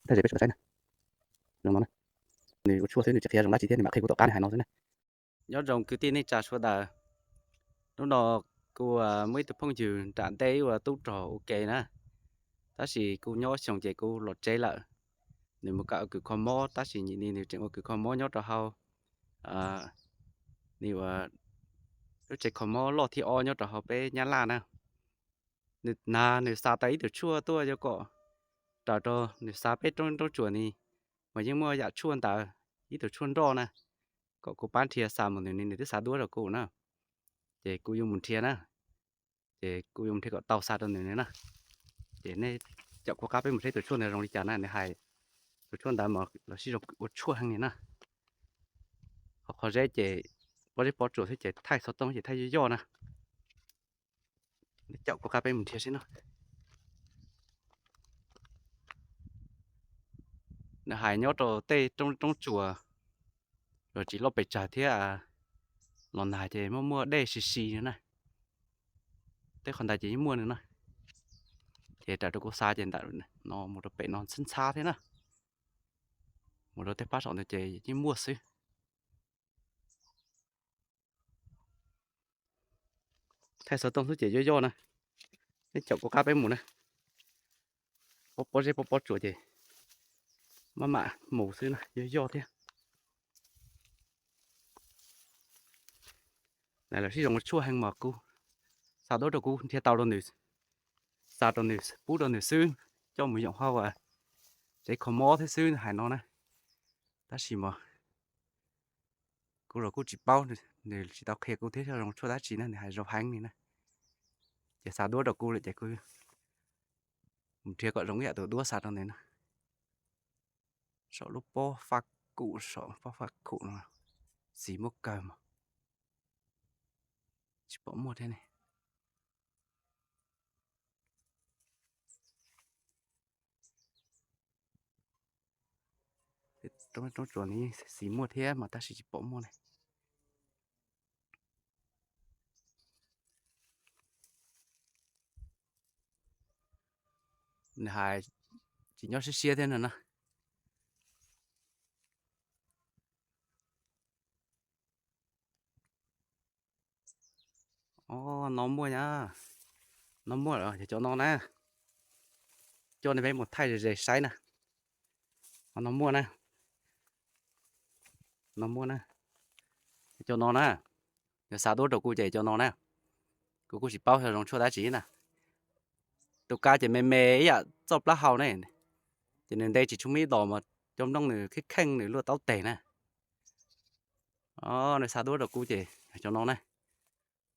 Thaij ze peb sawv daws saib na. Zoo no na. Nws ua tshuaj xwb nws tsis qhia zoo dab tsi thiab nws mam qhia kuv tom qab nws hais no xwb na. Nyob zoo kwv tij neej tsa sawv daws. Hnub no kuv muaj ib tug phooj ywg nram ntej ua tub rog ua ke na, tab sis kuv nyob xyoo ces kuv los tsev lawm. Nws mus kawm kws kho mob tab sis nim no nws tseem ua kws kho mob nyob rau hauv lub tsev kho mob loj thib ob nyob rau hauv peb Nyab Laj na. Nws nag nws xa tau ib tug tshuaj tuaj yuav kom raws rau nws xa peb roob roob tsuas ni, mas yeej muaj yam tshuaj ntawd, ib tug tshuaj nroj na, kom kuv pab nrhiav xa mus nws ni, nws twb xa duab rau kuv na. Ces kuv yuav mus nrhiav na, ces kuv yuav mus nrhiav kom tau xa rau nws na. Ces nej caum kuv qab peb mus saib tus tshuaj ntawd zoo li cas na, nws hais tus tshuaj ntawd mas los sib zoo ua tshuaj heev li na. Qhov qhov zeb ces pob zeb pob tsuas xwb ces thaij xov tooj ces thaij yoj yoj na. Caum kuv qab peb mus nrhiav seb no. Nws hais nyob rau tej roob roob tsuas los tsis loj pes tsawg thiab, los nag ces muaj muaj dej si si na. Tej qhov ntawd ces yeej muaj nws na. Ces raws rau kuv xav ces ntawm no mus rau pem no ntxhab ntxhab thiab na. Mus rau tej pab saum ntawd ces yeej muaj xwb. Thaij xov tooj xwb ces yoj yoj na. Nej caum kuv qab peb mus na. Pob pob zeb pob pob tsuas ces maj mam mus xwb na, yoj yoj thiab. Lawv sib zoo tshuaj heev mas kuv xa duab rau kuv nrhiav tau rau nws, xa rau nws pub rau nws xwb, coj mus yoom hauv tsev kho mob thiab xwb hais no na. Tab sis mas kuv los kuj tsis paub, nws tsis tau qhia kuv thiab zoo tshuaj dab tsi na, nws hais zoo heev li na. Ces xa duab rau kuv lawm ces kuv mus nrhiav kom zoo ib yam tus duab xa rau nws na. Saum lub pob faj kum, saum pob faj kum no xis muaj kawg mas tsis pom muaj thiab ne. Roob tsuas nws xis muaj thiab mas tab sis tsis pom muaj ne. Nws hais tsis nyob siab siab thiab no na. O, no muaj na. No muaj, yog cov no na. Coj nej peb mus thaij ze ze saib na. O, no muaj na. No muaj na. Cov no na. Yog xa duab rau kuv ces cov no na. Kuv kuj tsis paub yog zoo tshuaj dab tsi na. Tus kab ces me me ib yam txoj plaub hau ne, ces nws nte tsis tshua muaj ib los mas cov nplooj nws kheej kheej nws luaj taub teg na. O, nws xa duab rau kuv ces cov no na.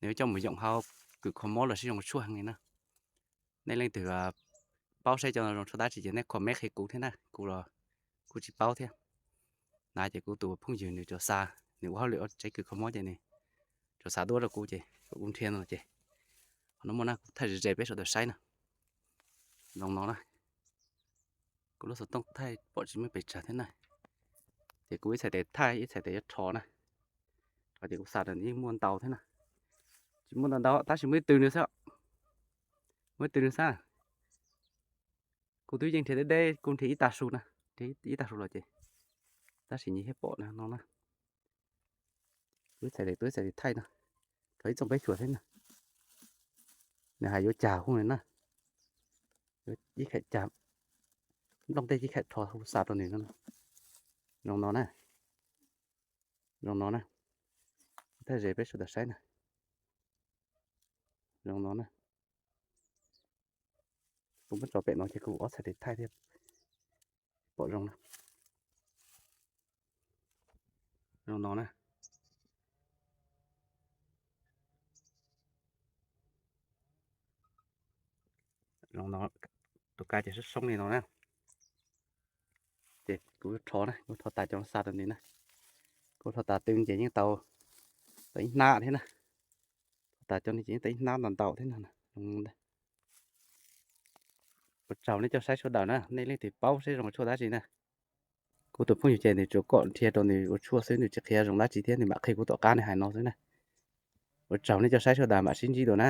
Nws coj mus yoom hauv kws kho mob los sib zoo tshuaj heev li na. Nej leej twg paub saib cov no zoo tshuaj dab tsi ces nej comment qhia kuv thiab na, kuv los kuj tsis paub thiab. Na ces kuv tus phooj ywg nws tsuas xa, nws ua hauj lwm tsev kws kho mob ces nws tsuas xa duab rau kuv ces kom kuv nrhiav no ces, qhov no muaj na, kuv thaij ze ze peb sawv daws saib na. Zoo no na. Kuv lub xov tooj thaij pom tsis muaj pes tsawg thiab na. Ces kuv ib txhais tes thaij ib txhais tes yuav rho na. Rho ces kuv xa rau nws yeej muaj ntau thiab na. Tsis muaj ntau ntau tab sis muaj ib tw nws xwb. Muaj ib tw nws xwb. Kuv twb yeej nrhiav deb deb, kuv nrhiav ib tag su na, nrhiav ib tag su los ces tab sis nyias thiaj pom no na. Kuv ib txhais tes, kuv ib txhais tes thaij no, rho ib txooj peb xyuas thiab na. Nws hais yuav cag hu na. Ib kham cag, nplooj tej ib kham rho hu xa rau nws no. Zoo no na. Zoo no na. Thaij ze peb sawv daws saib na. Zoo no na. Kuv muab tso pem no ces kuv ob txhais tes thaij thiab pom zoo na. Zoo no na. Zoo no, tus kab ces soob soob li no na. Ces kuv rho na, kuv rho tas cov xa rau nws na. Kuv rho tas tw ces yeej tau, tau ib hnab thiab na. Rho tas cov no ces yeej tau ib hnab ntau ntau thiab na. Ua tsaug nej coj saib sawv daws na, nej leej twg paub saib zoo tshuaj dab tsi na. Kuv tus phooj ywg ces nws tsuas kom nrhiav rau nws ua tshuaj xwb, nws tsis qhia zoo dab tsi thiab nws mam qhia kuv tom qab nws hais no xwb na. Ua tsaug nej coj saib sawv daws, mam sib ntsib dua na.